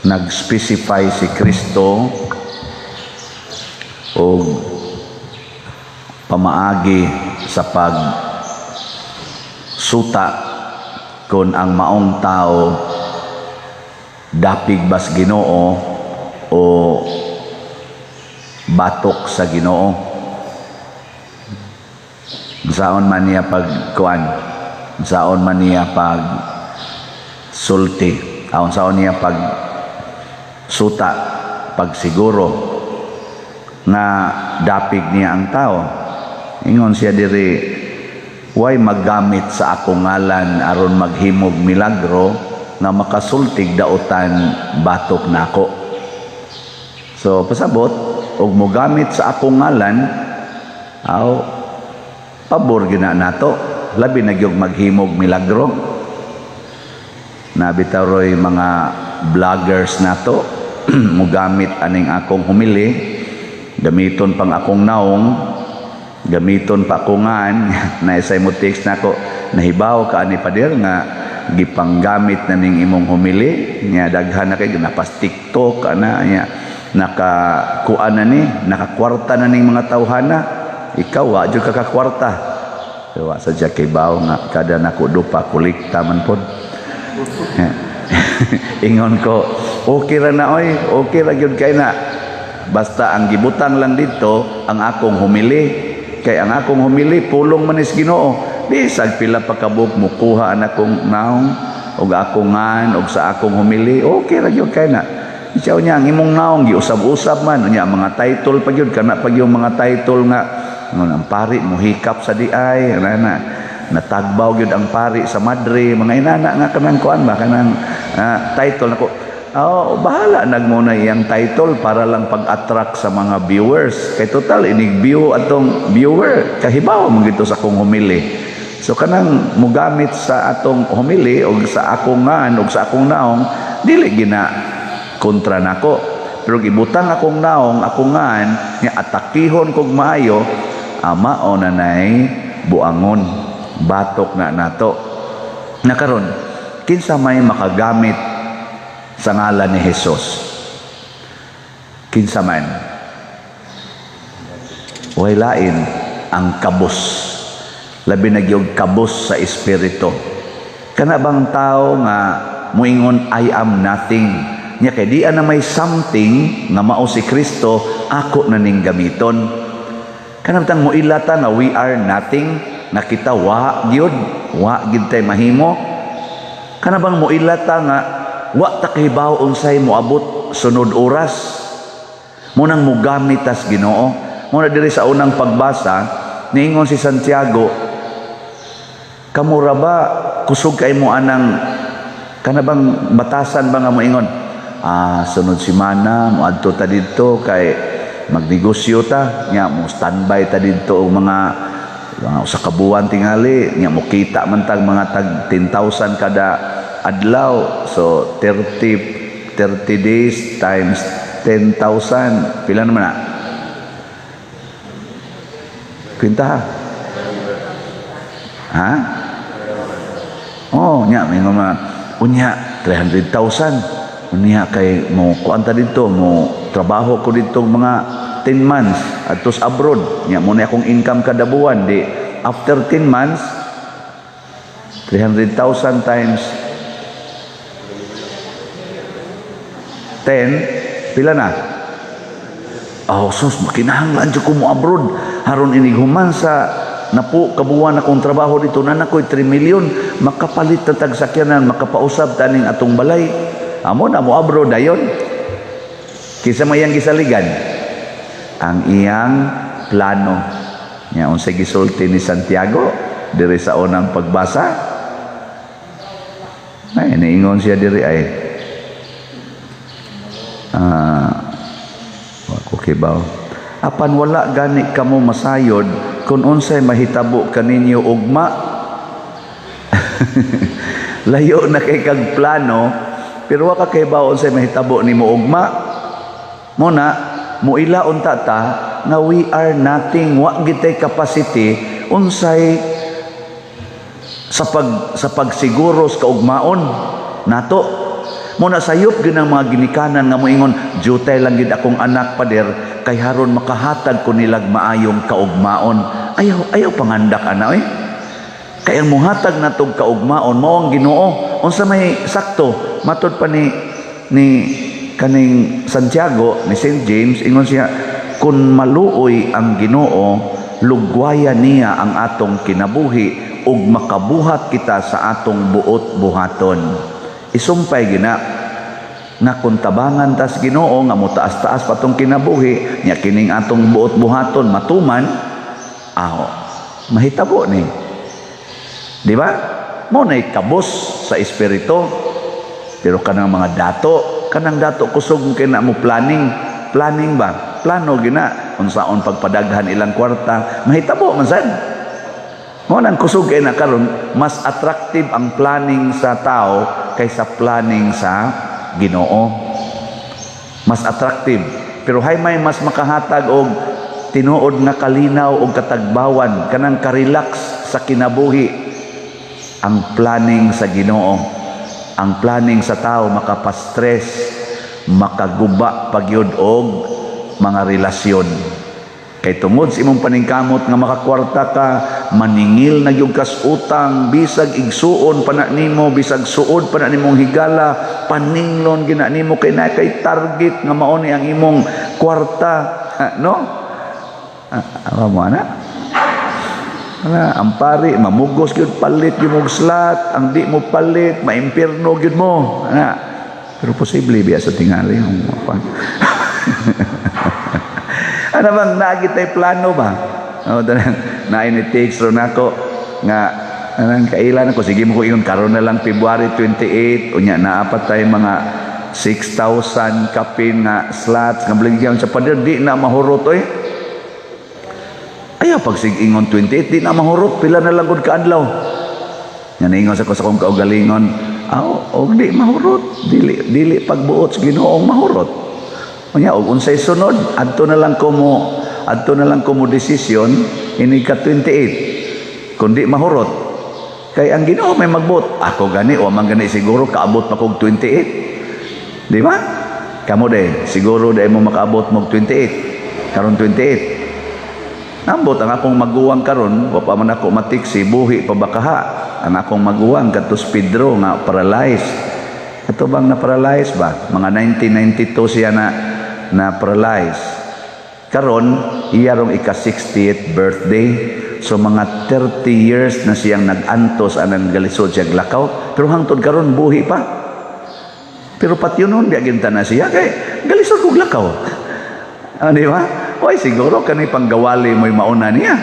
Nag-specify si Kristo og pamaagi sa pag suta kung ang maong tao dapig bas Ginoo o batok sa Ginoo. Saon man niya pag kuan, saon man niya pag sulti, aon saon niya pag suta, pagsiguro nga dapig niya ang tao. Ingon siya diri, "Way maggamit sa akong ngalan aron maghimog milagro nga makasultig dautan batok nako." So pasabot og mogamit sa akong ngalan, aw, pabor gina nato, labi na gyud maghimog milagro. Nabitaw roy mga vloggers nato, mugamit aning akong homily, gamiton pang akong naong, gamiton pa akong ngan. Naisay mo text nako, "Nahibaw ka ani, pader, nga gipanggamit na ning imong homily nya? Daghan na kay napas TikTok ana nya, naka kuan na ni, nakakwarta na ning mga tawhana. Ikaw wa jud ka kakwarta." Wa sa kay baw nga kada nako dupa kolekta man pod. Ingon ko, okay ra na oy, okay ra gyud kay na. Basta ang gibutang lang dito ang akong homily. Kay ang akong homily pulong man is Ginoo. Bisag pila pa kabuk mukuha ang akong naong og akong ngan og sa akong homily, okay ra gyud kay na. Siya niya ang imong naong giusab-usab man unya, mga title pa gyud kana, pag yung mga title nga ngon ang pari mohikap sa diay ana na natagbaw gyud ang pari sa madre, mga inana nga kanang kuan ba, kanang title nako. Oh, bahala nagmuna iyang title para lang pag-attract sa mga viewers. Kay total inig view atong viewer, kahibaw mo gito sa akong homily. So kanang mugamit sa atong homily og sa akong ngan og sa akong naong, dili gina kontra nako. Pero ibutang akong naong, akong ngan, nga atakihon kog maayo, ama o nanay buangon, batok na nato. Nakaron, kinsa may makagamit sa ngalan ni Jesus? Kinsa man? Way lain ang kabus. Labi na gyud kabus sa espiritu. Kana bang tao nga muingon, "I am nothing." Nya kay di na may something nga mao si Kristo, ako na ning gamiton. Kana bitang muilata nga we are nothing, nga kita wa gyud, wa gyud tay mahimo. Kana bang muilata nga wa ta kahibaw unsay moabot sunod oras. Munang mugamit tas Ginoo. Muna diri sa unang pagbasa, niingon si Santiago, kamo ra ba kusog kay mo anang kana bang batasan ba nga moingon, "Ah, sunod semana moadto ta didto kay magnegosyo ta, nya mo standby ta didto og mga usa ka buwan tingali, nya mo kita man tag mga tag 10,000 kada adlaw." So 30 30 days times 10,000, pila naman na? Kwenta ha? Ha? Oh, nya may mga unya 300,000. Unya kay mo kuan ta didto, mo trabaho ko didto mga 10 months atos abroad. Nya mo na akong income kada buwan, di after 10 months, 300,000 times 10, pila na? Oh, sus, makinahanglan jud ko mo abroad. Haron inig human sa napo kabuwan akong trabaho dito na nakoy 3 million, makapalit na tag sakyanan, makapausab taning atong balay. Amo na mo abroad dayon. Kinsa may iyang gisaligan? Ang iyang plano. Nya unsay gisulti ni Santiago diri sa unang pagbasa? Ay, niingon siya diri ay wa ko kibaw. "Apan wala gani kamo masayod kung unsay mahitabo kaninyo ugma." Layo na kay kag plano, pero wa ka kahibaw unsay mahitabo nimo ugma. Muna muila unta ta nga we are nothing, wa gitay capacity unsay sa pagsiguro sa kaugmaon nato. Muna sayop gyud ang mga ginikanan nga moingon, "Jutay lang gid akong anak, pader, kay haron makahatag ko nilag maayong kaugmaon." Ayaw, ayaw pangandak ana oy. Kay ang muhatag natog kaugmaon mao ang Ginoo. Unsa may sakto matud pa ni kaning Santiago, ni St. James, ingon siya, kun maluoy ang Ginoo, lugwayan niya ang atong kinabuhi ug makabuhat kita sa atong buot buhaton. Isumpay gina nga kung tabangan tas Ginoo nga motaas-taas patong kinabuhi nya, kining atong buot buhaton matuman, aw mahitabo ni, di ba? Mo nay kabos sa espiritu. Pero kanang mga dato, kanang dato kusog kay na mo planning, planning ba, plano gina unsaon pagpadaghan ilang kwarta, mahitabo man sad. Mo nang kusog kay na karon, mas attractive ang planning sa tao kaysa planning sa Ginoo. Mas attractive. Pero hay may mas makahatag og tinuod nga kalinaw og katagbawan, kanang karelax sa kinabuhi, ang planning sa Ginoo. Ang planning sa tao makapastress, makaguba pagyud og mga relasyon. Kay tungod sa imong paningkamot nga makakwarta ka, maningil na gyud kas utang, bisag igsuon pa na nimo, bisag suod pa na nimong higala, paninglon gina nimo kay na kay target nga mao ni ang imong kwarta, no? Ah, mo ana? Ana, ang pari mamugos gyud, palit gyud mo slot, ang di mo palit, maimpierno gyud mo. Ana. Pero posible biya sa tingali ang ano bang naagi tay plano ba? Oh, tanang naay ni text ro nako nga anang kailan ako sige mo ko ingon karon na lang, February 28, unya naa pa tay mga 6,000 kapin nga slots nga baligyan sa pader, di na mahurot oy. Ayaw pag sig ingon 28, di na mahurot, pila na lang gud kaadlaw. Nga niingon sa ko sa akong kaugalingon, aw, og di mahurot, dili dili pagbuot sa Ginoong mahurot. Unya og unsay sunod, adto na lang ko mo desisyon ini ka 28. Kun di mahurot, kay ang Ginoo may magbuot. Ako gani wa man gani siguro kaabot pa kog 28. Di ba? Kamo de, siguro di mo makaabot mo 28. Karon 28. Nambot ang akong maguwang karon, wa pa man ako matiksi, buhi pa ba kaha. Ang akong maguwang kadtos Pedro nga paralyzed. Ito bang na-paralyze ba? Mga 1992 siya na na paralyze. Karon, iya rong ika 60th birthday. So mga 30 years na siyang nag-antos anang galisod siya lakaw. Pero hangtod karon buhi pa. Pero patyon nun, di ginta na siya kay galisod kog lakaw. Ah, di ba? Oy, siguro kani panggawali mo'y mauna niya.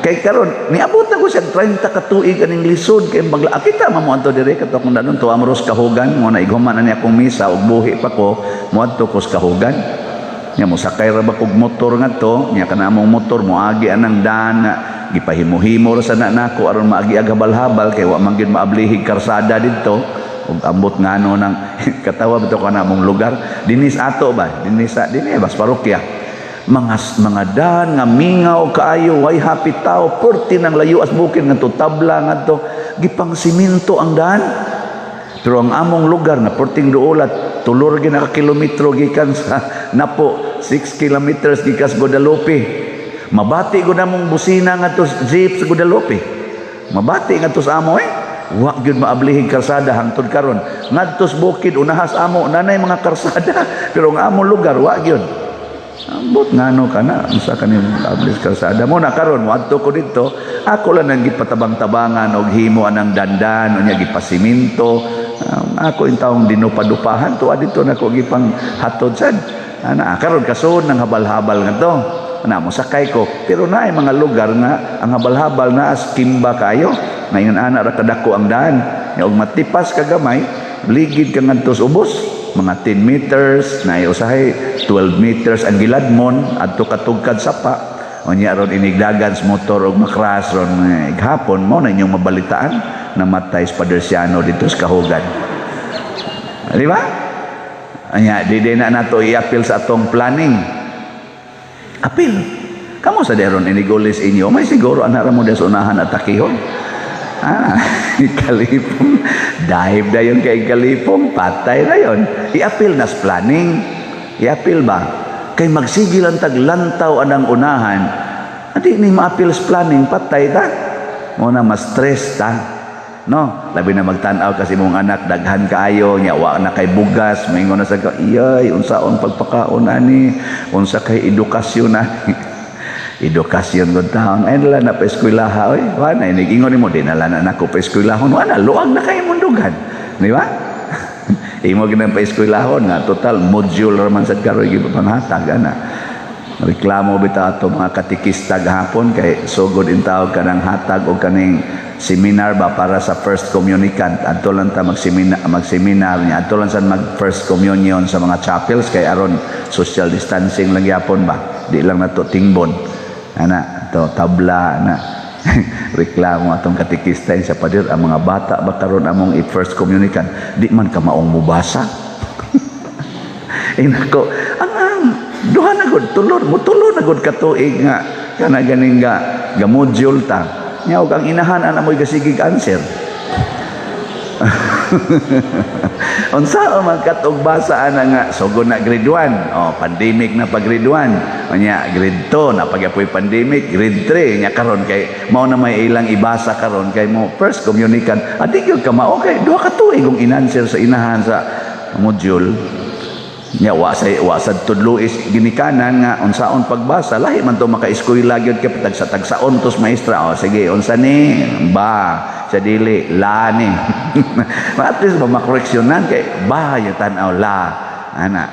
Kay karon niabot na ko siya 30 ka tuig aning lisod kay bagla kita mamo adto dire kato kung danon to amros kahugan mo na ighuman na niya akong misa ug buhi pa ko, moadto ko sa kahugan. Nya mosakay ra ba kog motor ngadto nya, kana among motor moagi anang daan nga gipahimo-himo ra sa na nako aron maagi ag habal-habal kay wa man gyud maablihig karsada didto. Ug ambot ngano nang katawa bitaw kana among lugar dinis ato ba, dinis sa dinhi bas parokya, mga daan nga mingaw kaayo, way happy tao, perti ng layo as bukid ngadto tabla ngadto, gipang siminto ang daan. Pero ang among lugar na perting duolat, tulor gyud ka kilometro gikan sa Napo, 6 kilometers gikan sa Guadalupe. Mabati gud among busina ngadto jeep sa Guadalupe, mabati ngadto sa amo eh. Wa gyud maablihig karsada hangtod karon. Ngadto sa bukid unahas amo, nanay mga karsada, pero ang among lugar wa gyud. Ambot ngano kana, unsa kani ablis karsada mo na karon moadto ko didto, ako lang nang gipatabang-tabangan og himo anang dandan, unya gipasiminto. Ako in taong dinupa-dupahan tuwa didto nako gipang hatod sad. Ana karon kasun ng habal-habal ngadto. Ana mo sakay ko, pero naay mga lugar nga ang habal-habal na as kimba kayo. Ngayon ana ra kadako ang daan. Nya og matipas ka gamay, ligid ka ngadto sa ubos, mga 10 meters na usahay 12 meters ang giladmon adto katugkad sapa. Unya ron inigdagan sa motor og makras ron eh, hapon mo na inyong mabalitaan namatay si Padre Siano dito sa Kahugan, di ba? Anya di di na nato i-appeal sa atong planning. Apil kamo sa deron inigulis inyo, may siguro ana ra mo sa unahan at takihon. Ah, kalipong. Dive na yun kay kalipong, patay na yun. I-appeal na sa planning. I-appeal ba? Kay magsige lang taglantaw anang unahan, adi ni ma-appeal sa planning, patay ta. Mao na ma-stress ta. No, labi na magtan-aw kasi mong anak daghan kaayo nya wa na kay bugas, maingon na sa ka, "Iyay, unsaon pagpakaon ani? Unsa kay edukasyon ani?" Edukasyon gud taon ay nala na pa eskwelaha oy. Wa na inig ingon nimo, "Di na lang na nako pa eskwelahon." Wa na, luag na kay imong dughan, di ba? Imo ginang pa eskwelahon nga total module ra man sad karon gipanghatag ana. Reklamo bitaw ato mga katikista gahapon kay sugod in tawag kanang hatag og kaning seminar ba para sa first communicant. Adto lang ta mag-seminar, mag-seminar niya adto lang sa mag first communion sa mga chapels kay aron social distancing lang gyapon ba, di lang nato tingbon ana to tabla ana. Reklamo atong katikista sa pader, "Ang mga bata ba karon among i-first communicant, di man ka maong mubasa." Inako, ang duha na gud, tulo mo, tulo na gud ka tuig nga kana ganing ga module ta nya, og ang inahan ana mo'y gasigig answer. Unsa man katog basa ana nga sugod na grade 1? Oh, pandemic na pag grade 1. Unya grade 2 na pagyapoy pandemic, grade 3 nya karon kay mao na may ilang ibasa karon kay mo first communicant. Adi gyud ka mao kay duha ka tuig kung inanswer sa inahan sa module. Nya wa sa tudlo is ginikanan nga unsaon pagbasa, lahi man to maka-eskwela gyud kay tagsa tagsaon tos maestra. "Oh, sige, unsa ni ba sa dili la ni?" At least ba makoreksyonan kay ba yung tan-aw la ana.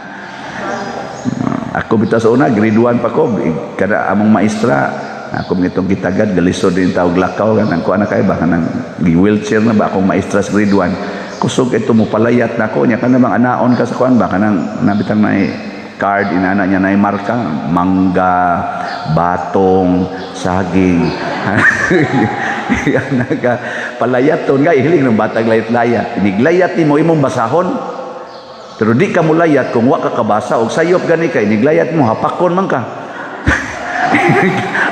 Ako bitaw sa una, grade 1 pa ko, kada among maestra ako nitong gitagad galisod din tawag lakaw, kanang kuan na kay ba, kanang wheelchair na ba akong maestra sa grade 1. Kusog ito mo palayat na ko niya, kanang bang anaon ka sa kuan ba, kanang nabitang na card inana niya na marka, mangga, batong, saging. Yan ka palayat ton nga ihiling ng batag layat-layat, iniglayat nimo imong basahon, pero di ka mulayat kung wa ka kabasa og sayop gani kay iniglayat mo hapakon man ka.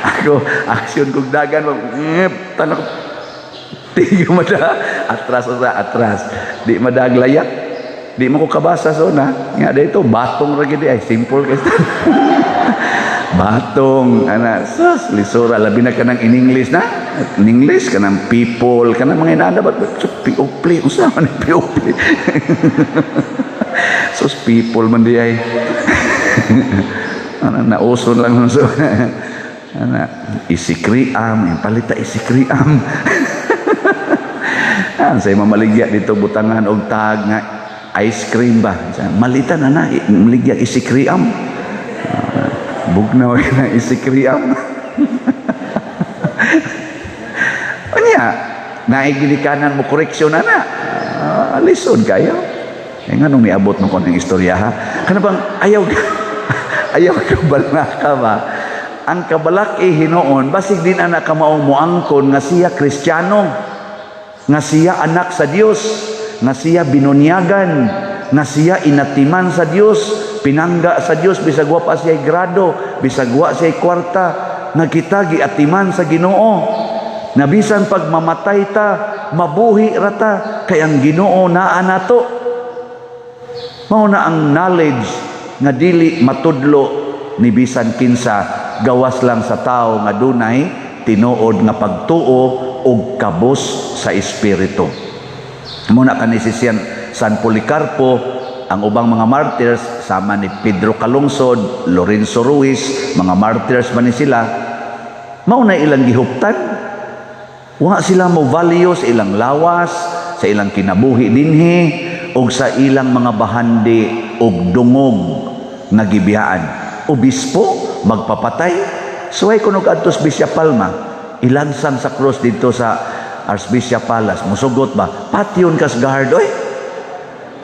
Ako aksyon kog dagan, tanak tiyo mada atras sa atras, di madaglayat, di mo ko kabasa. So na nga dito batong ra gid ay, simple kay batong ana. Sus, lisura, labi na kanang in English na, in English kanang people, kanang mga inana ba, people, unsa man people? Sus, people man di ay ana, nauson lang so ana, isikriam palita, isikriam. Ah, sa mamaligya dito butangan og tag nga ice cream ba. Malita na na maligya isikriam. Bugnaw na isikriam. Unya, naigilikanan mo koreksyon na na. Lisod kayo. Eh, nga nung niabot mo ko ng istorya ha. Kana bang ayaw ayaw kabalaka ba? Ang kabalaki hinuon, basig din anak ka maong muangkon nga siya Kristiyano, nga siya anak sa Dios, nga siya binunyagan, nga siya inatiman sa Dios, pinangga sa Dios bisag wa pa siya grado, bisag wa siya kwarta, nga kita giatiman sa Ginoo. Na bisan pag mamatay ta, mabuhi ra ta kay ang Ginoo naa nato. Mao na ang knowledge nga dili matudlo ni bisan kinsa gawas lang sa tao nga dunay tinuod nga pagtuo ug kabus sa espiritu. Muna kani si San Policarpo, ang ubang mga martyrs sama ni Pedro Calungsod, Lorenzo Ruiz, mga martyrs man ni sila, mao na ilang gihuptan. Wa sila mo value sa ilang lawas, sa ilang kinabuhi dinhi ug sa ilang mga bahandi ug dungog nga gibiyaan. Obispo magpapatay. Suway kuno kadto sa Bisya Palma, ilansang sa cross dito sa Archbishop Palace, musugot ba? Patyon kas guard oy.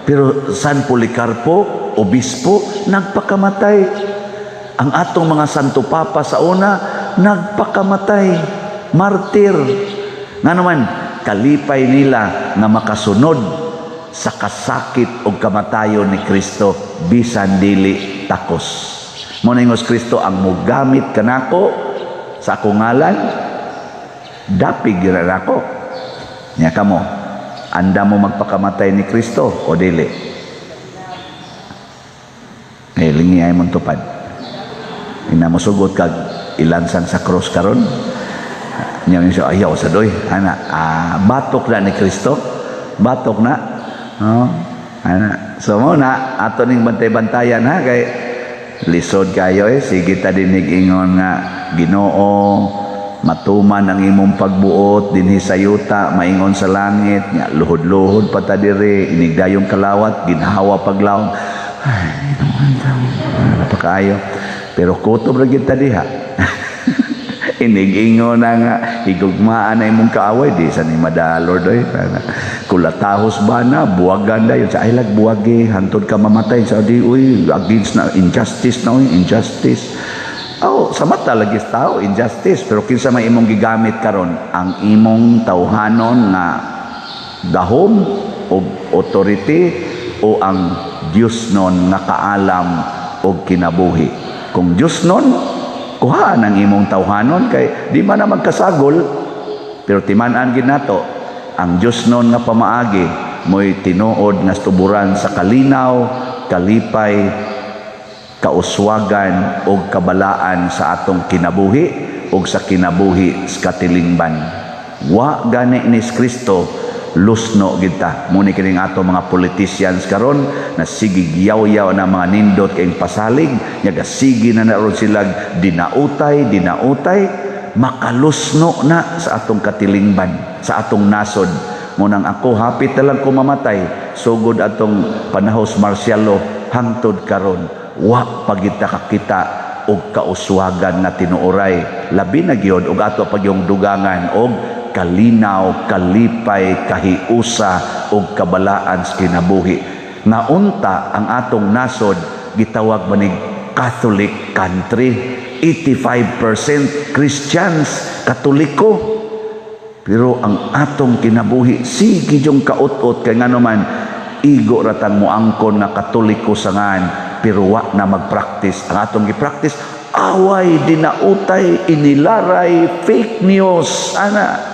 Pero San Policarpo, obispo, nagpakamatay. Ang atong mga Santo Papa sa una, nagpakamatay. Martir. Nga naman, kalipay nila nga makasunod sa kasakit o kamatayon ni Kristo bisan dili takos. Mo na ingos Kristo, "Ang mugamit kanako sa akong ngalan, dapig gyud nako." Nya kamo, andam mo magpakamatay ni Kristo o dili? Eh, lingi ay mong tupad. Ina mo sugot kag ilansang sa cross karon. Nya siya, ayaw sa doy. Ana, batok na ni Kristo. Batok na. Oh, ana. So mo na ato ning bantay-bantayan ha, kay lisod kayo eh. Sige ta dinig ingon nga, "Ginoo, matuman ang imong pagbuot dinhi sa yuta maingon sa langit." Nga luhod-luhod pa ta diri, inigdayong kalawat, ginhawa paglawom. Ay, napakaayo. Pero kutob ra gyud ta diha. Inig-ingon na nga, "Higugmaan na imong kaaway," di sa ni madalor doy. Kulatahos ba na, buwagan na yun. Sa ay lag buwagi, hantod ka mamatay. Sa di, uy, against na, injustice na, uy, injustice. Oh, sa mata lagi sa tao, injustice. Pero kinsa may imong gigamit karon? Ang imong tawhanon nga gahom o authority o ang Diyos nun nga kaalam og kinabuhi? Kung Diyos nun, kuhaan ang imong tawhanon kay di man na magkasagol. Pero timan-an gid nato ang Diyos nun nga pamaagi mo'y tinuod nga tuburan sa kalinaw, kalipay, kauswagan o kabalaan sa atong kinabuhi o sa kinabuhi sa katilingban. Wa gani ni Kristo, lusno gid ta. Muni kining ato mga politicians karon na sige yaw-yaw na mga nindot kayong pasalig nya, sige na naron sila dinautay dinautay, makalusno na sa atong katilingban, sa atong nasod. Munang ako, hapit na lang ko mamatay. Sugod atong panahos martial law hangtod karon, wa pagita kakita og kauswagan nga tinuoray, labi na gyud og ato pagyong dugangan og kalinaw, kalipay, kahiusa og kabalaan sa kinabuhi. Nga unta ang atong nasod gitawag manig Catholic country, 85% Christians, Katoliko. Pero ang atong kinabuhi sige yung kaut-ut, kay ngano man igo ratang moangkon nga Katoliko sa ngan, pero wa na magpractice. Ang atong gi-practice, away, dinautay, inilaray, fake news, ana.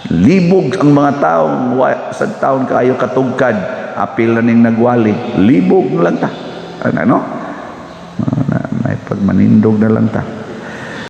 Libog ang mga tao wa sa taon kayo katugkad, apil na ning nagwali, libog na lang ta. Ana, no? Ana, may pagmanindog na lang ta.